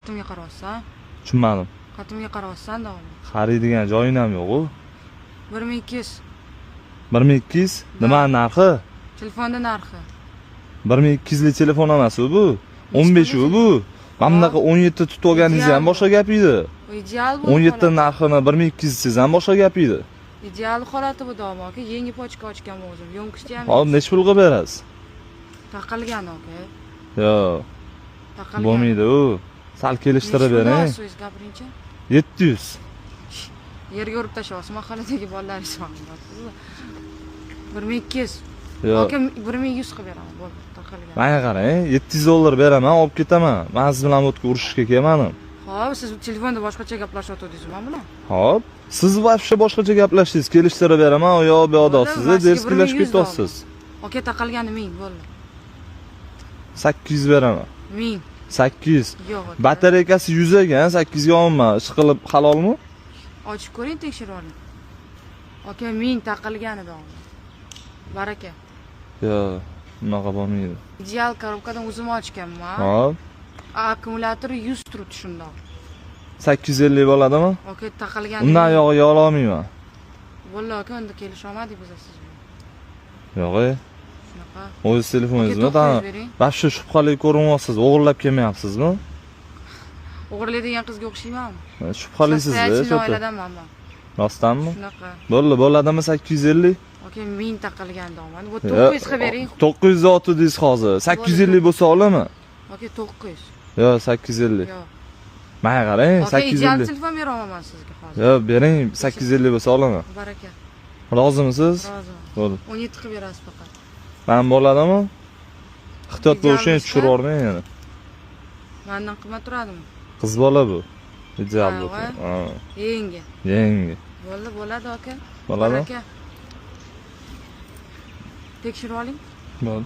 Qatimga qarayapsan? Tushunmadim. Qatimga qarayapsan dog'im. Xaridgan joying ham yo'q-u. 1200. 1200 nima narxi? Telefonda narxi. 1200 lik telefon emas u bu. 15 u bu. Mana bunaqa 17 tutib olganingiz ham boshqa gap edi. Bu ideal bu. 17 narxini 1200 desangiz ham boshqa gap edi. Ideal holati bu dog'im aka. Yangi pochka ochganman o'zim. Yonkishda ham. Hop, necha pul qilib berasiz? Taqilgan aka. Yo'q, Taqilgan. bo'lmaydi u. Sal kelishtirib bering. Siz gapiringchi. 700. Yerga urib tashlayapsiz mahalladagi bolalar ishonmayapsiz. 1200. Yo'q. Aka 1100 qilib beraman. Bo'ldi, taqilgan. Menga qarang, 700 dollar beraman, olib ketaman. Men siz bilan o'tga urushishga kelmadim. Xo'p, siz telefonda boshqacha gaplashyotgandingiz men bilan. Hop, siz вообще boshqacha gaplashdingiz, kelishtirib beraman, u yoq bu yoq deyapsiz, Bo'ldi, derskilashib 1100 ketyapsiz. Aka taqilgani 1000 bo'ldi. 800 beraman. 1000. 800. Yo'q. Aka. Batareykasi 100 ekan, 800 ga olma. Ish qilib halolmi? Ochib ko'ring, tekshirib oling. Aka 1000 taqilgani dog'im. Baraka. Yo'q, unaqa bo'lmaydi. Ideal korobkadan o'zim ochganman. Hop, Akkumulyatori 100 turibdi shundoq. 850 bo'ladimi? Aka taqilgani. Undan yog'iga ola olmayman. Bo'ldi aka, unda kelisha olmadik biz siz bilan. Yo'q, e. Shunaqa. O'z telefoningizmi? Aka, 900 bering. Вообще shubhali ko'rinyapsiz, o'g'irlab kelmayapsizmi? O'g'irlaydigan qizga o'xshaymanmi? Shubhalisiz-da, Состоятельный что-то. oiladanman man. Rostdanmi? Shunaqa. Bo'ldi, bo'ladimi 850? Aka 1000 taqilgan dog'man. Bu 900 qilib bering. 900 otdingiz hozir. 850 bo'lsa olaman. Aka 900. Yo'q, 850. Yo'q. Menga qarang, Aka ideal 850. telefon bera olmayman sizga hozir. Yo'q, bering, 850 bo'lsa olaman. Baraka. Rozimisiz? Roziman. Bo'ldi. 17 qilib berasiz faqat. Men bo'ladimi? Ehtiyot Ideal bo'lishing, bo'lsa- tushirib yubormang yana. Mendan qimmat turadimi? Qiz bola bu. Ideal bu. Ha, Ha, Yangi. yangi. Bo'ldi, bo'ladi aka. Bo'ladi? Baraka. Tekshirib oling. Bo'ldi.